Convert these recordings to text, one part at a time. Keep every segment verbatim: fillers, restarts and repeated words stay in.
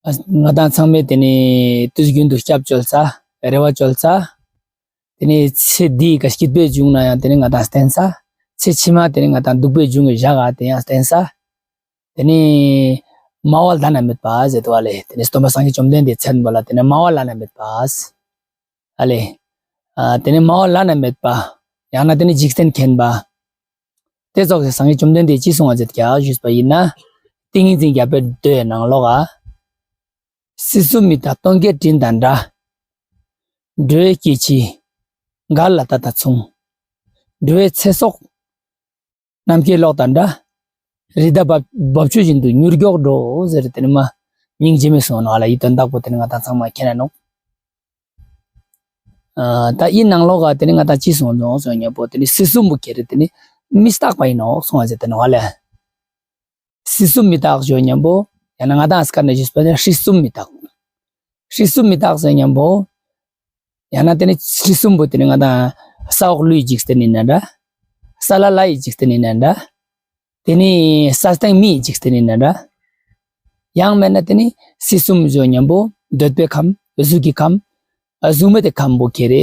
ང་དང་ཚང་མས་དེ་ནི་དུས་རྒྱུན་དུ་སྐྱབས་བཅོལ་ས། རེ་བ་བཅོལ་ས། དེ་ནི་ཚེ་འདི་ག་སྐྱིད་པོ་བྱུང་ན་ཡང་དེ་ནི་ང་དང་བརྟེན་ས། ཚེ་ཕྱི་མ་དེ་ནི་ང་དང་སྡུག་པོ་བྱུང་གི་བཞག་ག་དེ་ཡང་བརྟེན་ས། དེ་ནི་སྨྲ་བ་བླ་ན་མེད་པ་ཟེར་དུ་བ་ལེ། དེ་ནི་སྟོན་པ་སངས་རྒྱས་བཅོམ་ལྡན་འདས་མཚན་པོ་ལ་དེ་ནི་སྨྲ་བ་བླ་ན་མེད་པ། ཨ་ལེ། ཨ་དེ་ནི་སྨྲ་བ་བླ་ན་མེད་པ། ཡང་ན་དེ་ནི་འཇིག་རྟེན་མཁྱེན་པ། དེ་ཙོགས་སི་སངས་རྒྱས་བཅོམ་ལྡན་འདས་ཀྱིས་གསུངས་པ་ཟེར་ག་ཞུས་པ་ཡིན་ན། ཏིང་ངེ་འཛིན་རྒྱ་བོད་མདོའི་ནང་ལོགས་ཀ། སྲིད་གསུམ་མི་རྟག་སྟོན་ཀའི་སྤྲིན་དང་འདྲ། འགྲོ་བའི་སྐྱེ་འཆི་འགག་ལ་ད་ལྟ་མཚུངས། འགྲོ་བའི་ཚེ་སྲོག་ནམ་མཁའི་གློག་དང་འདྲ། རི་དྭགས་འབབ་འབབ་ཆུ་བཞིན་དུ་མྱུར་མགྱོགས་འགྲོ་ཟེར། དེ་ནི་མ་སྙིང་རྗེ་མོ་གསུངས་ནོག་ཨ་ལེ། འདི་དོན་དག་པོ་དེ་ནི་ང་དང་ཚང་མས་མཁྱེན་ནོག་ཨ་ད་འདི་ནང་ལོགས་ཀ་དེ་ནི་ང་དང་ཅི་གསུངས་ནོག་ཟེར་ཉམ་པོ་དེ་ནི་སྲིད་གསུམ་པོ་ཁྱེར་དེ་ནི་མི་རྟག་པ་ཡིན་ནོག་གསུངས་པ་ཟེར་དེ་ནོག་ཨ་ལེ། སྲིད་གསུམ་མི་རྟག་ཞུ་ཉམ་པོ་ཡང་ན་ང་དང་སྐད་ནང་ཞུས་པ་ན་སྲིད་གསུམ་མི་རྟག་སྲིད་གསུམ་མི་རྟག་ཟེར་ཉམ་པོ། ཡང་ན་དེ་ནི་སྲིད་གསུམ་པོ་དེ་ནི་ང་དང་ས་འོག་ཀླུའི་འཇིག་རྟེན་ཡིན་ན་འདྲ། ས་བླ་ལྷའི་འཇིག་རྟེན་ཡིན་ན་འདྲ། དེ་ནི་ས་སྟེང་མིའི་འཇིག་རྟེན་ཡིན་ན་འདྲ། ཡང་མེད་ན་དེ་ནི་སྲིད་གསུམ་ཞུ་ཉམ་པོ་འདོད་པའི་ཁམས། གཟུགས་ཀྱི་ཁམས། གཟུགས་མེད་དེ་ཁམས་པོ་ཁྱེར་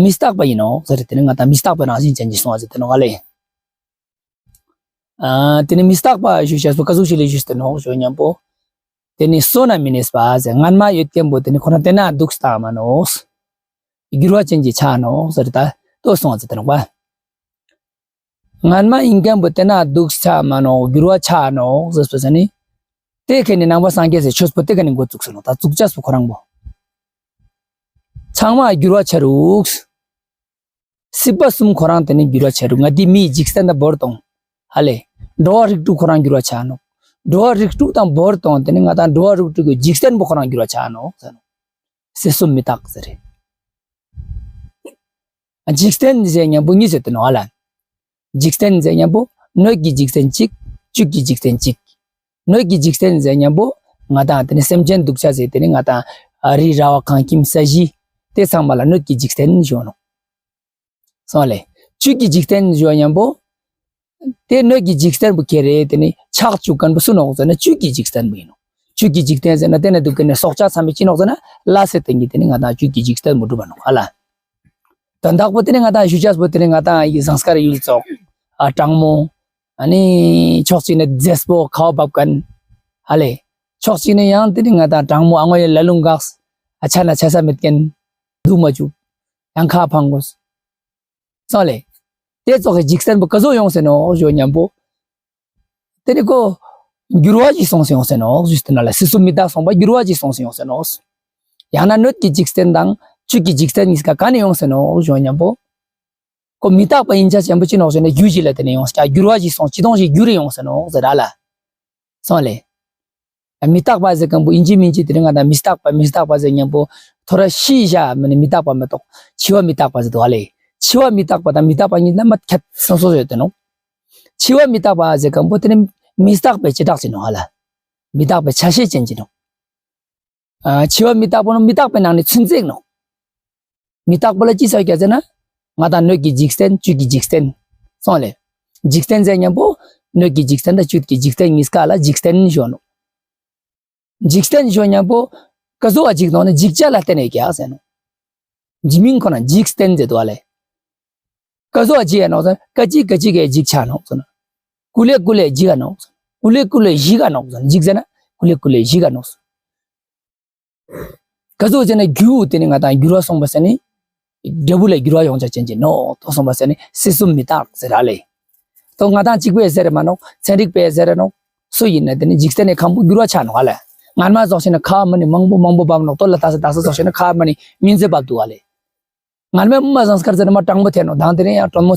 མི་རྟག་པ་ཡིན་ནོག་ཟེར། དེ་ནི་ང་དང་མི་རྟག་པའི་རང་བཞིན་ཅན་གྱི་གསུངས་པ་ཟེར་དེ་ནོག་ཨ་ལེ། ཨ་དེ་ནི་མི་རྟག་པ་ཞུ་ཅེས་པོ་ཀ་ཟུག་ཅིག་ལས་ཞུས་ཏེ་ནོག་ཞུ་ཉམ་པོ། དེ་ནི་བསོད་ནམས་མི་གནས་པ་ཟེར། སྔན་མ་ཡོད་མཁན་པོ་དེ་ནི་ཁོ་ན་དེ་ན་འདུག་སྟེ་མ་ནོག་འགྱུར་བ་ཅན་གྱི་ཆ་ནོག་ཟེར་ད་དོ་གསུངས་པ་ཟེར་དེ་ནོག་པ། སྔན་མ་ཡིན་མཁན་པོ་དེ་ན་འདུག་སྟེ་མ་ནོག་འགྱུར་བ་ཆ་ནོག་ཟེར་སོ་ཟེར་ནི། དེ་ཁེ་ནི་ནང་པ་སངས་རྒྱས་སི་ཆོས་པོ་དེ་ཁེ་ནི་འགོ་བཙུགས་སོ་ནོག་ད་བཙུགས་ཅེས་པོ་ཁོ་རང་པོ། ཚང་མ་འགྱུར་བ་ཆ་རུག་སྲིད་པ་གསུམ་ཁོ་རང་དེ་ནི་འགྱུར་བ་ཆ་རུག་ང་དེ་མིའི་འཇིག་རྟེན་དང་བོར་ཏོང་། ཧ་ལེ། འགྲོ་བ་རིགས་དྲུག་ཁོ་རང་འགྱུར་བ་ཆ་ནོག་འགྲོ་བ་རིགས་དྲུག་དང་བོར་ཏོང་དེ་ནི་ང་དང་འགྲོ་བ་རིགས་དྲུག་གི་འཇིག་རྟེན་པོ་ཁོ་རང་འགྱུར་བ་ཆ་ནོག་ཟེར་ནོག་སྲིད་གསུམ་མི་རྟག་ཟེར་རེ། འཇིག་རྟེན་ཟེར་ཉམ་པོ་གཉིས་ཟེར་དེ་ནོག་ཨ་ལེ། འཇིག་རྟེན་ཟེར་ཉམ་པོ་སྣོད་ཀྱི་འཇིག་རྟེན་གཅིག་བཅུད་ཀྱི་འཇིག་རྟེན་གཅིག་སྣོད་ཀྱི་འཇིག་རྟེན་ཟེར་ཉམ་པོ་ང་དང་དེ་ནི་སེམས་ཅན་འདུག་ཅེས་ཟེར་དེ་ནི་ང་དང་ཨ་རི་ར་བ་ཁང་ཁྱིམ་ས་གཞི་དེ་ཚང་མ་ལ་སྣོད་ཀྱི་འཇིག་རྟེན་ཞུ་ནོག་སོང་ལེ། བཅུད་ཀྱི་འཇིག་རྟེན་ཞུ་ཉམ་པོ། དེ་སྣོད་ཀྱི་འཇིག་རྟེན་པོ་ཁྱེར་རེ་དེ་ནི་ཆགས་བཅུག་མཁན་པོ་སུ་ནོག་ཟེར་ན་བཅུད་ཀྱི་འཇིག་རྟེན་པོ་ཡིན་ནོག་བཅུད་ཀྱི་འཇིག་རྟེན་ཟེར་ན་དེ་ནི་འདུག་གི་ནི་སྲོག་ཆགས་ཚང་མ་ཅི་ནོག་ཟེར་ན་ལ་སེ་སྟེང་གི་དེ་ནི་ང་དང་བཅུད་ཀྱི་འཇིག་རྟེན་པོ་གྲུབ་པ་ནོག་ཨ་ལེ། དོན་དག་པོ་དེ་ནི་ང་དང་ཞུ་ཅེས་པོ་དེ་ནི་ང་དང་ཡི་ཟངས་དཀར་ཡུལ་ཙོགས། ཨ་གྲང་མོ། ཨ་ནི་ཕྱོགས་གཅིག་ནས་མཛེས་པོ་ཁ་བ་བབས་མཁན། ཧ་ལེ། ཕྱོགས་གཅིག་ནས་ཡང་དེ་ནི་ང་དང་གྲང་མོ་ཨ་ངོ་ཡི་ལ་ལུང་འགགས། ཨ་ཆ་ན་ཆ་ས་མེད་མཁན། འདུག་མ་བཅུག་ཡང་ཁ་ཕང་དགོས། སོང་ལེ། དེ་ཙོགས་ཀྱི་འཇིག་རྟེན་པོ་ཀ་ཟུག་ཡོངས་ཏེ་ནོག་ཞུ་ཉམ་པོ། དེ་ནི་ཁོ། འགྱུར་བ་ཅིག་སོང་སྟེ་ཡོངས་ཏེ་ནོག་ཞུས་ཏེ་ན་ལེ། སྲིད་གསུམ་མི་རྟག་སོང་པ་འགྱུར་བ་ཅིག་སོང་སྟེ་ཡོངས་ཏེ་ནོག་ཡང་ན་སྣོད་ཀྱི་འཇིག་རྟེན་དང་བཅུད་ཀྱི་འཇིག་རྟེན་གཉིས་ཀ་ག་ནས་ཡོངས་ཏེ་ནོག་ཞུ་ཉམ་པོ། ཁོ་མི་རྟག་པ་ཡིན་ཅེས་ཅན་པོ་ཅི་ནོག་ཞུ་ན་རྒྱུ་ཅིག་ལ་བརྟེན་ནས་ཡོངས་ཀྱག་འགྱུར་བ་ཅིག་སོང་ཅི་དོང་ཞིག་འགྱུར་ཡོངས་ཏེ་ནོག་ཟེར་ར་ལེ། སོང་ལེ། མི་རྟག་པ་ཟེར་མཁན་པོ་ཨིན་ཇི་མིན་ཇི་དེ་རིང་ང་དང་མི་རྟག་པ་མི་རྟག་པ་ཟེར་མཁན་པོ་ཐོ་རེ་ཤི་བཞག་མི་ནི་མི་རྟག་པ་མ་གཏོགས་འཆི་བ་མི་རྟག་པ་ཟེར་དུག་ཨ་ལེ། འཆི་བ་མི་རྟག་པ་དང་མི་རྟག་པ་གཉིས་ལ་མ་ཁྱད་སོང་སོང་ཡོད་དེ་ནོག་འཆི་བ་མི་རྟག་པ་ཟེར་མཁན་པོ་དེ་ནི་མི་རྟག་པའི་བྱེ་བྲག་ཅིག་ནོག་ཨ་ལེ། མི་རྟག་པའི་ཆ་ཤས་ཅན་ཅིག་ནོག་ཨ་འཆི་བ་མི་རྟག་པ་ནོག་མི་རྟག་པའི་ནང་ནས་ཚུན་ཚོད་ནོག་མི་རྟག་པ་ལ་ཅི་ཟེར་ག་ཟེར་ན། ང་དང་སྣོད་ཀྱི་འཇིག་རྟེན་བཅུད་ཀྱི་འཇིག་རྟེན། སོང་ལེ། འཇིག་རྟེན་ཟེར་མཁན་པོ་སྣོད་ཀྱི་འཇིག་རྟེན་དང་བཅུད་ཀྱི་འཇིག་རྟེན་གཉིས་ཀ་ལ་འཇིག་རྟེན་ཞུ་ནོག་འཇིག་རྟེན་ཞུ་མཁན་པོ་ཀ་ཟུག་ག་འཇིག་ནོག་ན་འཇིག་བྱ་ལ་བརྟེན་ནས་ཀྱག་ཟེར་ནོག་འཇིག་མིང་ཁོ་ན་འཇིག་རྟེན་ཟེར་དུག་ཨ་ལེ། ཀ་ཟུག་ག་འཇིག་ག་ནོག་ཟེར་ན་ཀ་ཅིག་ཀ་ཅིག་གི་འཇིག་ཆ་ནོག་ཟེར་ན། ཀུ་ལེ་ཀུ་ལེ་འཇིག་ག་ནོག་ཟེར་ན་ཀུ་ལེ་ཀུ་ལེ་ཞིག་ག་ནོག་ཟེར་ན་འཇིག་ཟེར་ན་ཀུ་ལེ་ཀུ་ལེ་ཞིག་ག་ནོག་ཟེར། ཀ་ཟུག་ཟེར་ན་རྒྱུ་དེ་ནི་ང་དང་འགྱུར་བ་སོང་པ་ཟེར་ནི། འབྲས་བུ་ལ་འགྱུར་བ་ཡོང་བྱ་ཅན་གྱི་ནོག་ཏོ་སོང་པ་ཟེར་ནི་སྲིད་གསུམ་མི་རྟག་ཟེར་ར་ལེ། ཏོ་ང་དང་གཅིག་པའི་ཟེར་མ་ནོག་ཚན་རིག་པའི་ཟེར་ནོག་སུ་ཡིན་ན་དེ་ནི་འཇིག་རྟེན་ནི་ཁམས་པོ་འགྱུར་བ་ཆ་ནོག་ཨ་ལེ། སྔན་མ་ཟོག་ཤེ་ན་ཁ་མ་ནི་མང་པོ་མང་པོ་བབ་ནོག་ཏོ་ལ་ད་ས་ད་ས་ཟོག་ཤེ་ན་ཁ་མ་ནི་མིན་ཟེར་བབ་དུག་ཨ་ལེ། སྔན་མ་མ་ཟངས་དཀར་ཟེར་ན་མ་གྲང་མོ་ཐེ་ནོག་དང་དེ་ནི་ཡང་གྲང་མོ་